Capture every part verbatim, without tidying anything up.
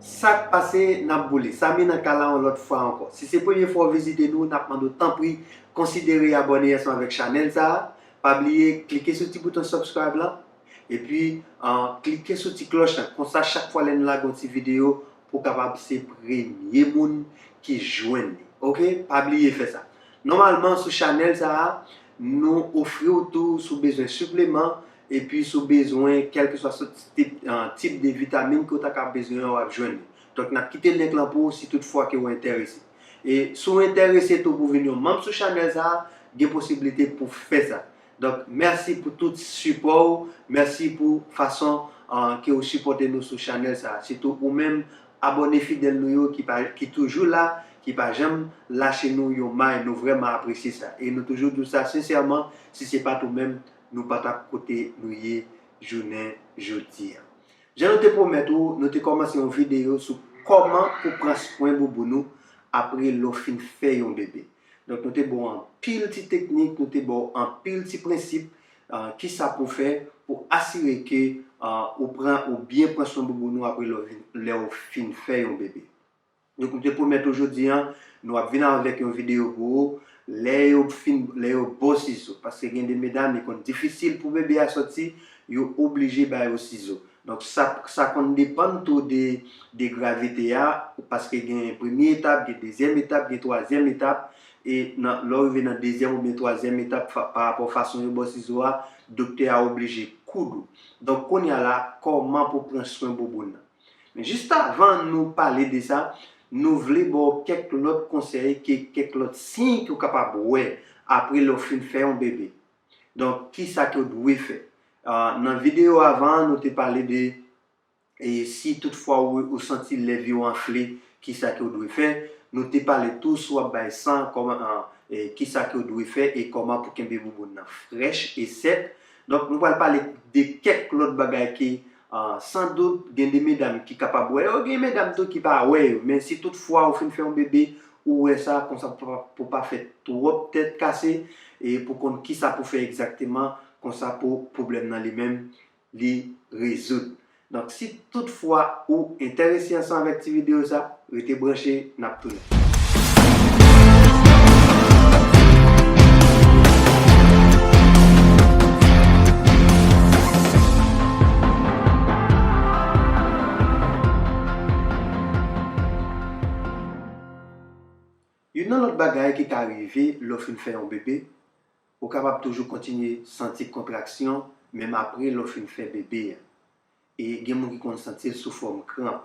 Sa k pase, n ap boule. Samy nan kay la yon lòt fwa ankò. Si se premye fwa w vizite nou, n ap mande w tanpri konsidere abòne ansanm avèk chanèl sa a. Pa bliye klike sou ti bouton subscribe la. Epi, ah, klike sou ti klòch la. Konsa, chak fwa lè nou lage yon ti videyo, pou w kapab se premye moun ki jwenn li. Oke? Pa bliye fè sa. Nòmalman, sou chanèl sa a, nou ofri w tou, si w bezwen sipleman, epi si w bezwen kèlkeswa sòt tip, ah, tip de vitamin ke w ta ka bezwen an, w ap jwenn li. Donk, n ap kite link lan pou w si tout fwa ke w enterese. E si w enterese tou pou vin yon manm sou chanèl sa a, gen posiblite pou fè sa. Donk, mèsi pou tout sipò w, mèsi pou fason, ah, ke w sipòte nou sou chanèl sa a. Sitou ou menm, abòne fidèl nou yo ki pa, ki toujou la, ki pa janm lache nou yon may, nou vrèman apresye sa. E nou toujou di w sa sensèman, si se pa t ou menm, nou pa t ap kote nou ye jounen jodi a. Jan nou te pwomèt ou, nou te kòmanse yon videyo sou kòman pou pran swen bouboun ou apre lè w fin fè yon bebe. Donk, nou te ba w anpil ti teknik, nou te ba w anpil ti prensip, ah, kisa pou fè pou asire ke, ah, ou pran, ou byen pran swen bouboun ou apre lè w vin, lè w fin fè yon bebe. Donk, nou te pwomèt ou jodi a, nou ap vin avèk yon videyo pou ou, lè yo fin, lè yo ba w sizo. Paske gen de medam, li konn difisil pou bebe a sòti, yo oblije ba yo sizo. Donk, sa, sa konn depann tou de, de gravite a, paske gen premye etap, gen dezyèm etap, gen twazyèm etap, e nan, lè w rive nan dezyèm oubyen twazyèm etap, fa-, pa rapò fason yo ba w sizo a, doktè a oblije koud ou. Donk, kounye a la, kòman pou pran swen bouboun nan? Men jis avan nou pale de sa, nou vle ba w kèk lòt konsèy, ke, kèk lòt siy ke w kapab wè apre lè w fin fè yon bebe. Donk, kisa ke w dwe fè? Ah, nan videyo avan an, nou te pale de, e si toutfwa ou, ou santi lèv yo anfle, kisa ke w dwe fè? Nou te pale tou si w ap bay san, kòman, ah, e kisa ke w dwe fè e kòman pou kenbe bouboun nan frèch e sèk. Donk, nou pral pale de kèk lòt bagay ke, ah, san dout, gen de medam ki kapab wè yo, gen medam tou ki pa wè yo. Men si toutfwa ou fin fè yon bebe, ou wè sa, konsa pou pa, pou pa fè twòp tèt kase, e pou konn kisa pou fè egzakteman, konsa pou pwoblèm nan li menm, li rezoud. Donk, si toutfwa ou enterese ansanm avèk ti videyo sa, rete branche, n ap tounen. Youn nan lòt bagay ki ka rive lè w fin fè yon bebe, ou kapab toujou kontinye santi kontraksyon, menm apre lè w fin fè bebe a. E gen moun ki konn santi l sou fòm kranp.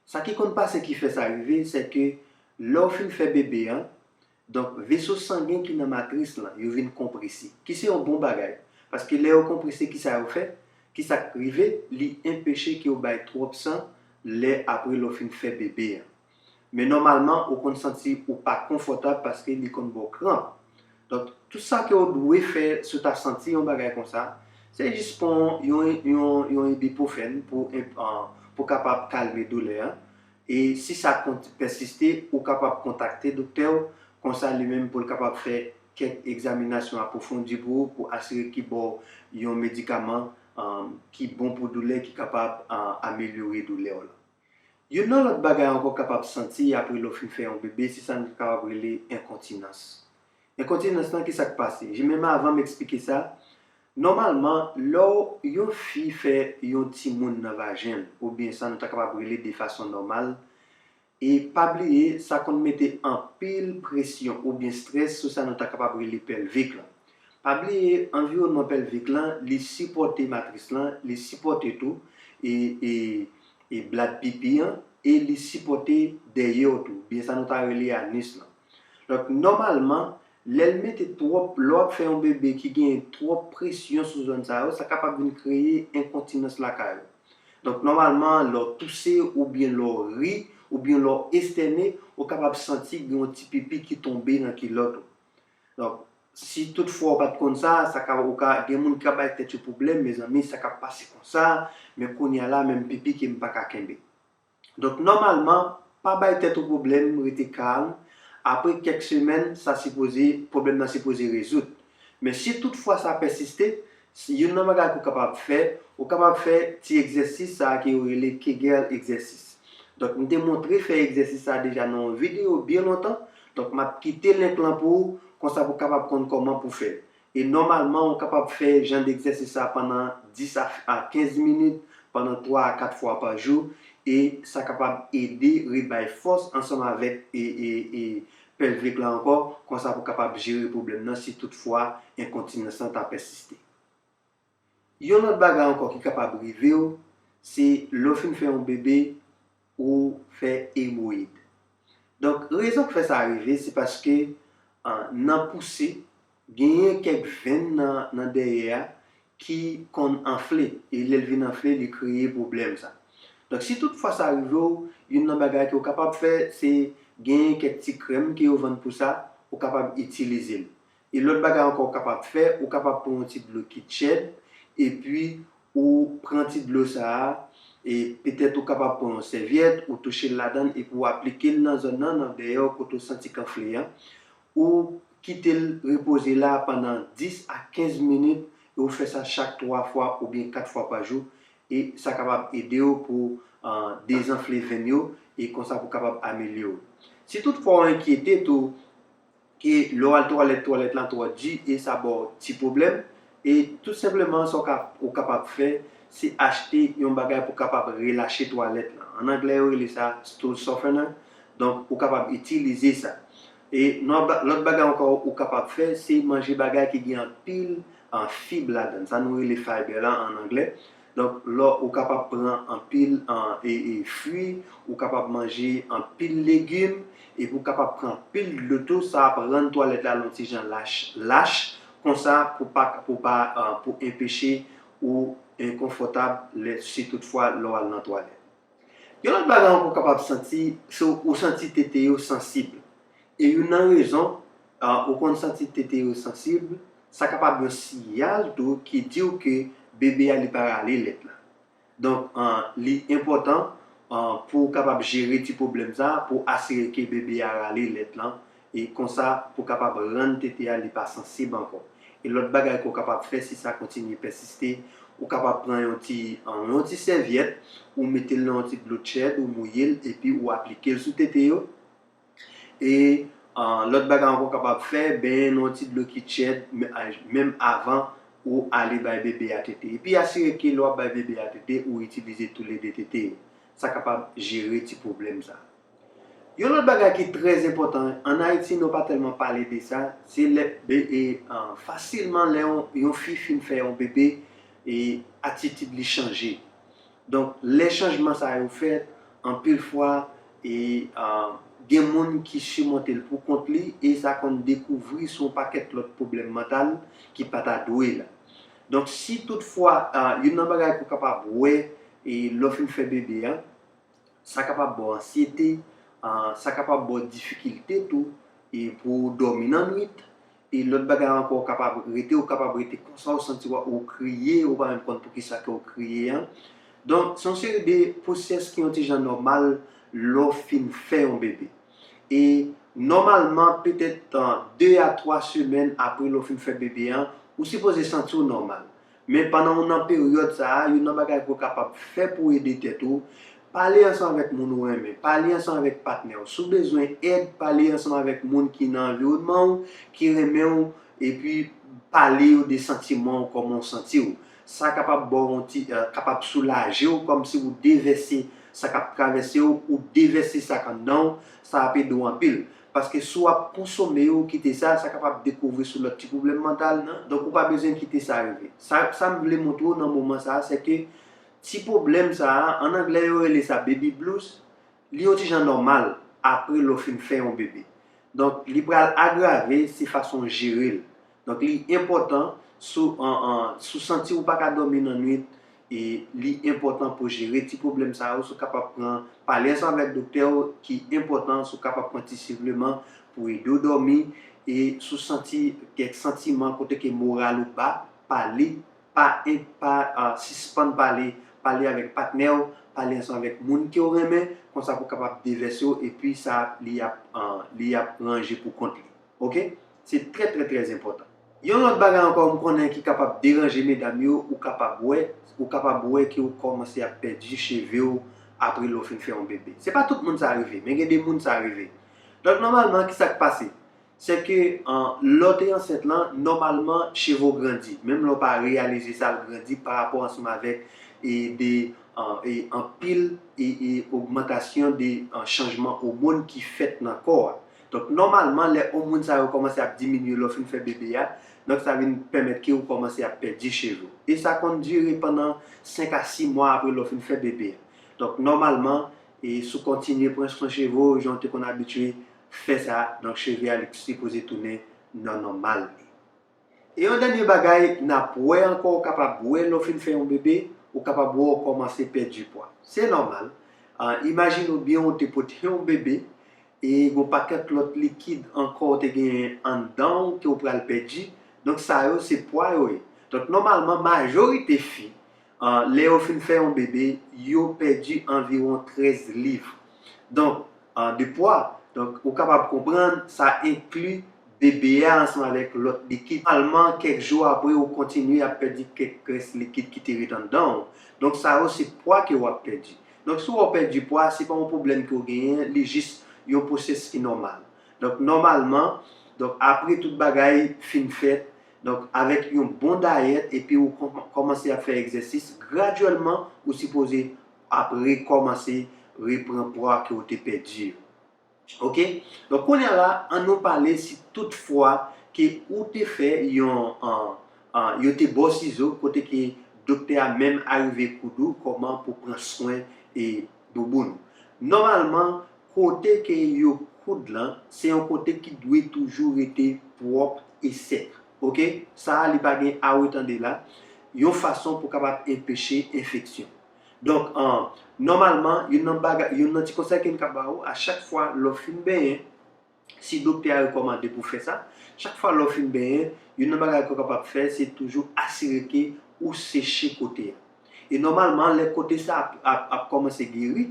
Sa ki konn pase ki fè sa rive, se ke lè w fin fè bebe a, donk, veso sangen ki nan matris lan, yo vin konprese, ki se yon bon bagay. Paske lè yo konprese, kisa yo fè? Kisa k rive? Li enpeche ke yo bay twòp san lè apre lè w fin fè bebe a. Men nòmalman, ou konn santi ou pa konfòtab paske li konn ba w kranp. Donk, tout sa ke w dwe fè si w ta santi yon bagay konsa, se jis pran yon, yon, yon ibipwofèn pou, ah, pou kapab kalme doulè a. E si sa kont-, pèsiste, ou kapab kontakte doktè w, konsa li menm pou l kapab fè kèk egzaminasyon apwofondi pou ou, pou asire ki ba w yon medikaman, um, ki bon pou doulè, ki kapab, uh, amelyore doulè w lan. Youn nan lòt bagay ankò w kapab santi apre lè w fin fè yon bebe, se sa nou kapab rele enkontinans. Enkontinans lan, ki sa k pase? Menm avan m eksplike sa, nòmalman, lè w, yon fi fè yon timoun nan vajen l, oubyen sa nou ta kapab rele de fason nòmal, e pa bliye, sa konn mete anpil presyon oubyen strès sou sa nou ta kapab rele pèlvik lan. Pa bliye, anviwònman pèlvik lan, li sipòte matris lan, li sipòte tou, e, e, e blad pipi an, e li sipòte dèyè w tou, oubyen sa nou ta rele anis lan. Donk, nòmalman, lè l mete twòp, lè w ap fè yon bebe ki genyen twòp presyon sou zòn sa yo, sa kapab vin kreye enkontinans lakay ou. Donk, nòmalman, lè w touse oubyen lè w ri, oubyen lè w estène, ou kapab santi gen yon ti pipi ki tonbe nan kilòt ou. Donk, si toutfwa w pa t konn sa, sa ka, ou ka, gen moun ki ka bay tèt yo pwoblèm, mezanmi, sa k ap pase konsa, men kounye a la, menm pipi ke m pa ka kenbe. Donk, nòmalman, pa bay tèt ou pwoblèm, rete kalm. Apre kèk semèn, sa sipoze, pwoblèm nan sipoze rezoud. Men si toutfwa sa pèsiste, si youn nan bagay ke w kapab fè, ou kapab fè ti egzèsis sa a ke yo rele Kegel egzèsis. Donk, m te montre fè egzèsis sa deja nan yon videyo byen lontan. Donk, m ap kite link lan pou ou, konsa pou w kapab konn kòman pou fè l. E nòmalman, ou kapab fè jan degzèsis sa pandan dis a, a kenz minit, pandan twa a kat fwa pa jou, e sa kapab ede rebay fòs ansanm avèk e, e, e pelvik la ankò, konsa pou kapab jere pwoblèm nan si toutfwa enkontinans lan ta pèsiste. Yon lòt bagay ankò ki kapab rive w, se lè w fin fè yon bebe, ou fè emoyid. Donk, rezon k fè sa rive, se paske, a, nan pouse, genyen kèk venn nan, nan dèyè a ki konn anfle, e lè l vin anfle, li kreye pwoblèm sa. Donk, si toutfwa sa rive w, youn nan bagay ke w kapab fè, se genyen kèk ti krèm ke yo vann pou sa, ou kapab itilize l. E lòt bagay ankò ou kapab fè, ou kapab pran yon ti dlo ki tchèd, epi ou pran ti dlo sa a, e petèt ou kapab pran yon sèvyèt, ou touche l ladan l, epi ou aplike l nan zòn nan, nan dèyè w kote w santi k anfle an. Ou kite l repoze la pandan dis a kenz minit, e ou fè sa chak twa fwa oubyen kat fwa pa jou, e sa kapab ede w pou, a, dezanfle venn yo, e konsa pou kapab amelyore w. Si toutfwa w enkyete tou, ke lè w al twalèt, twalèt lan twò di e sa ba w ti pwoblèm. E tou senpleman, sa w ka, ou kapab fè, se achte yon bagay pou kapab relache twalèt lan. An anglè, yo rele sa stool softener. Donk, ou kapab itilize sa. E lòt ba-, lòt bagay ankò ou kapab fè, se manje bagay ki gen anpil, a, fib ladan l. Sa nou rele fiber la an anglè. Donk, lè ou kapab pran anpil, an, e, e, fwi, ou kapab manje anpil legim, epi ou kapab pran anpil dlo tou, sa ap rann twalèt la yon ti jan lach, lach, konsa pou pa, pou pa, a, pou enpeche ou enkonfòtab lè, si toutfwa lè w al nan twalèt. Yon lòt bagay ankò w kapab santi, se w, ou santi tete yo sansib. E youn nan rezon, a, ou konn santi tete yo sansib, sa kapab yon siyal tou ki di w ke bebe a li pa rale lèt la. Donk, a, li enpòtan, a, pou w kapab jere ti pwoblèm sa, pou asire ke bebe a rale lèt lan, e konsa pou kapab rann tete a li pa sansib ankò. E lòt bagay ke w kapab fè si sa kontinye pèsiste, ou kapab pran yon ti, a, yon ti sèvyèt, ou mete l nan yon ti dlo tchèd, ou mouye l, epi ou aplike l sou tete yo. E, a, lòt bagay ankò w kapab fè, benyen nan yon ti dlo ki tchèd, men, a, menm avan ou ale bay bebe a tete. Epi asire ke lè w ap bay bebe a tete, ou itilize toulede tete yo. Sa kapab jere ti pwoblèm sa. Yon lòt bagay ki trè enpòtan, an Ayiti, nou pa tèlman pale de sa, se lè, be-, e, a, fasilman lè yon, yon fi fin fè yon bebe, e atitid li chanje. Donk, lè chanjman sa yo fèt, anpil fwa, e, a, gen moun ki simonte l pou kont li, e sa konn dekouvri sou yon pakèt lòt pwoblèm mantal ki pa ta dwe la. Donk, si toutfwa, a, youn nan bagay ke w kapab wè, e, lè w fin fè bebe a, sa kapab ba w ansyete, a, sa kapab ba w difikilte tou, e pou w dòmi nan nwit. E lòt bagay ankò, w kapab rete, w kapab rete konsa, w santi w, ou kriye, ou pa menm konn poukisa ke w kriye an. Donk, se yon seri de pwosès ki yon ti jan nòmal lè w fin fè yon bebe. E nòmalman, petèt, a, de a twa semèn apre lè w fin fè bebe an, ou sipoze santi w nòmal. Men pandan w nan peryòd sa a, youn nan bagay ke w kapab fè pou w ede tèt ou, pale ansanm avèk moun ou renmen, pale ansanm avèk patnè w. Si w bezwen èd, pale ansanm avèk moun ki nan anviwònman w, ki renmen w, epi pale yo de santiman w, kòman w santi w. Sa kapab ba w yon ti, e, kapab soulaje w, kòmsi ou devèse sa k ap travèse w, ou devèse sa k anndan w, sa ap ede w anpil. Paske si w ap konsome yo, ou kite sa, sa kapab dekouvri sou lòt ti pwoblèm mantal nan. Donk, ou pa bezwen kite sa rive. Sa, sa m vle montre w nan moman sa a, se ke ti pwoblèm sa a, an anglè, yo rele sa baby blues, li yon ti jan nòmal apre lè w fin fè yon bebe. Donk, li pral agrave si fason w jere l. Donk, li enpòtan, si w, an, an, si w santi w pa ka dòmi nan nwit, e li enpòtan pou w jere ti pwoblèm sa yo, si w kapab pran, pale ansanm avèk doktè w, ki enpòtan, si w kapab pran ti sipleman pou ede w dòmi, e si w santi kèk santiman kote ke moral ou ba, pale, pa en-, pa, a, sispann pale, pale avèk patnè w, pale ansanm avèk moun ke w renmen, konsa pou w kapab devèse w, epi sa, li ap, a, li ap ranje pou kont li. Oke? Se trè, trè, trè enpòtan. Yon lòt bagay ankò m konnen ki kapab deranje medam yo, ou kapab wè, ou kapab wè ke w kòmanse ap pèdi cheve w, apre lè w fin fè yon bebe. Se pa tout moun sa rive, men gen de moun sa rive. Donk, nòmalman, ki sa k pase? Se ke, an, lè w te ansent lan, nòmalman, cheve w grandi. Menm lè w pa reyalize sa, l grandi pa rapò ansanm avèk, e, de, an, e, anpil, e, e, ogmantasyon de, an, chanjman òmòn ki fèt nan kò a. Donk, nòmalman, lè òmòn sa yo kòmanse ap diminye lè w fin fè bebe a, donk sa vin pèmèt ke w kòmanse ap pèdi cheve w. E sa konn dire pandan senk a sis mwa apre lè w fin fè bebe a. Donk, nòmalman, e si w kontinye pran swen cheve w, jan w te konn abitye fè sa, donk cheve a li sipoze tounen nan nòmal li. E yon dènye bagay n ap wè ankò, ou kapab wè lè w fin fè yon bebe, ou kapab wè w kòmanse pèdi pwa. Se nòmal. Ah, imajine w byen, ou te pote yon bebe, e gon pakèt lòt likid ankò w te genyen anndan w ke w pral pèdi. Donk, sa yo se pwa yo ye. Donk, nòmalman, majorite fi, ah, lè yo fin fè yon bebe, yo pèdi anviwon trèz liv. Donk, ah, de pwa. Donk, ou kapab konprann, sa enkli bebe a ansanm avèk lòt likid. Nòmalman, kèk jou apre, ou kontinye ap pèdi kèk rès likid ki te ret anndan w. Donk, sa yo se pwa ke w ap pèdi. Donk, si w pèdi pwa, se pa yon pwoblèm ke w genyen, li jis yon pwosès ki nòmal. Donk, nòmalman, donk, apre tout bagay fin fèt, donk, avèk yon bon dayèt, epi ou kòm-, kòmanse ap fè egzèsis, gradyèlman, ou sipoze ap rekòmanse repran pwa ke w te pèdi yo. Oke? Donk, kounye a la, ann nou pale si tout fwa ke ou te fè yon, an, an, yo te ba w sizo, kote ke doktè a menm arive koud ou, kòman pou pran swen e bouboun ou. Nòmalman, kote ke yo koud lan, se yon kote ki dwe toujou rete pwòp e sèk. Oke? Sa a, li pa gen a retande la, yon fason pou kapab anpeche enfeksyon. Donk, an, nòmalman, youn nan bagay, youn nan ti konsèy ke m ka ba ou, a chak fwa lè w fin benyen, si doktè a rekòmande pou fè sa, chak fwa lè w fin benyen, youn nan bagay ke w kapab fè, se toujou asire ke ou seche kote a. E nòmalman, lè kote sa ap, ap, ap kòmanse geri,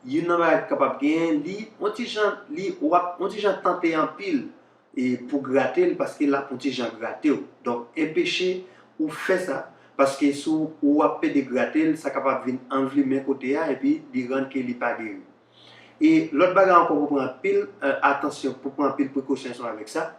youn nan bagay ki kapab genyen, li, yon ti jan, li, w ap, yon ti jan tante anpil, e pou grate l, paske l ap yon ti jan grate w. Donk, anpeche ou fè sa, paske si w ap pede grate l, sa kapab vin anvlimen kote a, epi li rann ke li pa geri. E lòt bagay ankò pou pran anpil, eh, atansyon, pou pran anpil prekosyon ansanm avèk sa,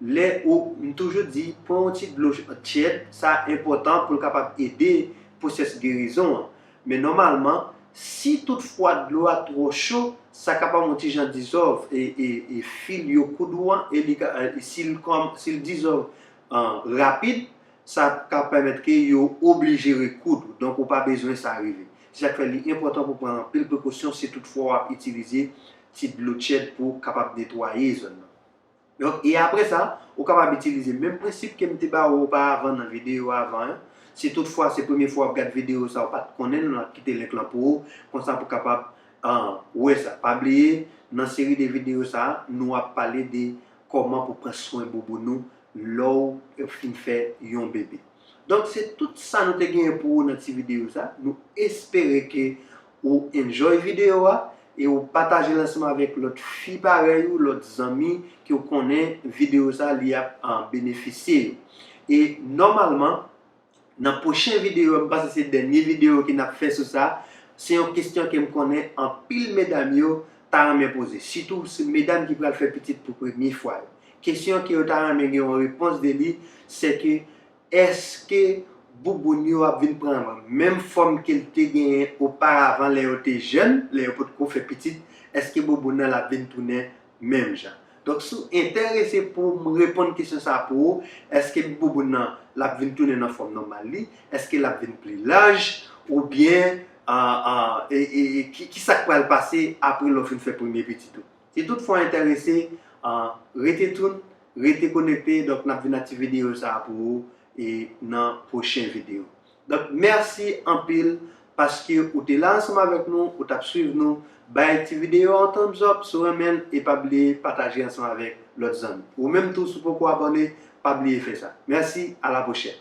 lè ou, m toujou di, pran yon ti dlo tyèd, sa enpòtan pou l kapab ede pwosès gerizon an. Men nòmalman, si toutfwa dlo a twò cho, sa kapab yon ti jan dizòv, e, e, e fil yo koud ou an, e li ka, e si l kòm, si l dizòv, an, rapid, sa ka pèmèt ke yo oblije rekoud ou. Donk, ou pa bezwen sa rive. Se sa k fè li enpòtan pou pran anpil prekosyon si toutfwa w ap itilize ti dlo tyèd pou kapab netwaye zòn nan. Donk, e apre sa, ou kapab itilize menm prensip ke m te ba ou oparavan nan videyo avan an. Si toutfwa se premye fwa w ap gad videyo sa, ou pa t konnen l, n ap kite link lan pou ou, konsa pou kapab, an, wè sa. Pa bliye, nan seri de videyo sa, nou ap pale de kòman pou pran swen bouboun ou lè w fin fè yon bebe. Donk, se tout sa nou te genyen pou ou nan ti videyo sa. Nou espere ke ou enjoy videyo a e ou pataje l ansanm avèk lòt fi parèy ou, lòt zanmi ke w konnen videyo sa li ap, ah, benefisye yo. E nòmalman, nan pwochen videyo, m panse se dènye videyo ke n ap fè sou sa, se yon kesyon ke m konnen anpil medam yo ta renmen poze. Sitou se medam ki pral fè pitit pou premye fwa yo. Kesyon ke yo ta renmen gen yon repons de li, se ke èske bouboun yo ap vin pran menm fòm ke l te genyen oparavan lè yo te jèn, lè yo potko fè pitit? Èske bouboun nan l ap vin tounen menm jan? Donk, si w enterese pou m reponn kesyon sa a pou ou, èske bouboun nan l ap vin tounen nan fòm nòmal li? Èske l ap vin pli laj? Oubyen, ah, ah, e, e, e, ki, ki sa k pral pase apre lè w fin fè premye pitit ou? Si toutfwa w enterese, ah, rete tune, rete konekte, donk n ap vin ak ti videyo sa a pou ou e nan pwochen videyo. Donk, mèsi anpil paske ou te la ansanm avèk nou, ou t ap swiv nou. Bay ti videyo a yon thumbs up si w renmen l e pa bliye pataje ansanm avèk lòt zanmi. Ou menm tou, si w poko abòne, pa bliye fè sa. Mèsi, a la pwochèn.